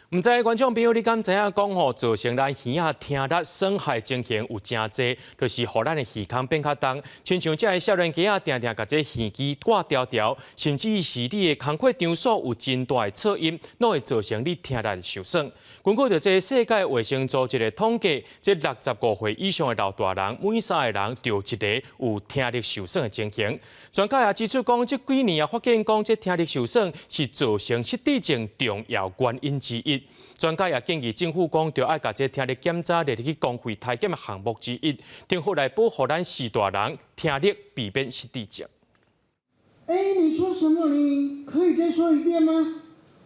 毋知觀眾朋友，你敢知影講吼，造成咱耳仔聽力損害情形有誠濟，就是予咱的耳孔變較重。親像這个少年家仔，定定共這耳機掛牢牢，甚至是你的工課場所有真大的噪音，攏會造成你聽力受損。根據著這世界衛生組織的統計，這65歲以上的老大人，每三個人就一個有聽力受損的情形。專家也指出講，這幾年啊發現講，這聽力受損是造成失智症重要原因之一。專家也建議政府講，著愛共這聽力檢查列入去公費體檢的項目之一，政府來保護咱序大人聽力，避免失智症。欸，你說什麼？你可以再說一遍嗎？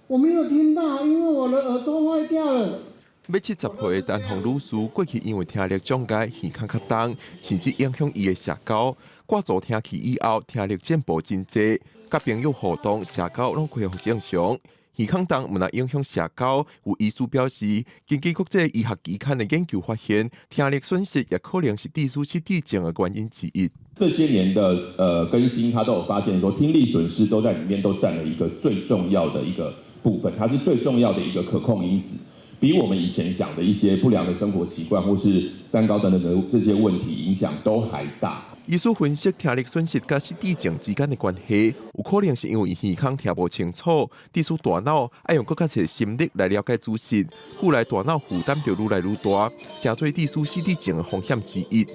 我沒有聽到，因為我的耳朵壞掉了。欲70歲的陳鳳女士，過去因為聽力障礙，耳孔較重，甚至影響伊的社交。掛助聽器以後，聽力進步真濟，佮朋友互動、社交攏恢復正常。耳孔重毋但影響社交，有醫師表示，根據國際醫學期刊的研究發現，聽力損失也可能是致使失智症的原因之一。這些年的更新，他都有發現說，聽力損失都在裡面都佔了一個最重要的一個部分，它是最重要的一個可控因子，比我們以前想的一些不良的生活習慣或是三高等等的這些問題影響都還大。醫師分析聽力損失佮失智症之間的關係，有可能是因為耳孔聽無清楚，致使大腦愛用閣較濟心力來了解資訊，故來大腦負擔就愈來愈大，成做致使失智症的風險之一。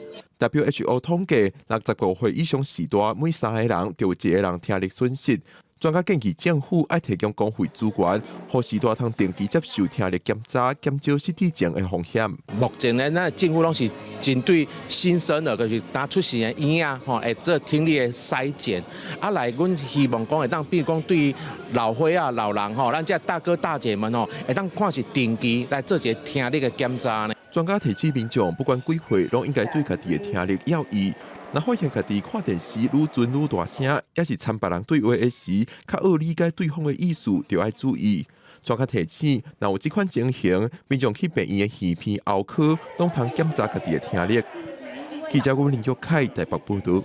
WHO 統計，65歲以上序大，每三個人就有一個人聽力損失。專家建議政府愛提供公費資源，予序大通定期接受聽力檢查，減少失智症的風險。目前呢，咱政府攏是針對新生兒，就是剛出世的嬰仔，吼，會做聽力的篩檢。啊，來，阮希望講會當，比如講對老歲仔、老人吼，咱這大哥大姐們吼，會當看是定期來做一个聽力的檢查呢。專家提醒民眾，不管幾歲，攏應該對家己的聽力要意。若發現家己看電視愈陣愈大聲，抑是參別人對話的時，較惡理解對方的意思，就愛注意。專家提醒，若有這款情形，民眾去病院的耳鼻喉科，攏通檢查家己的聽力。記者阮林玉凱台北報導。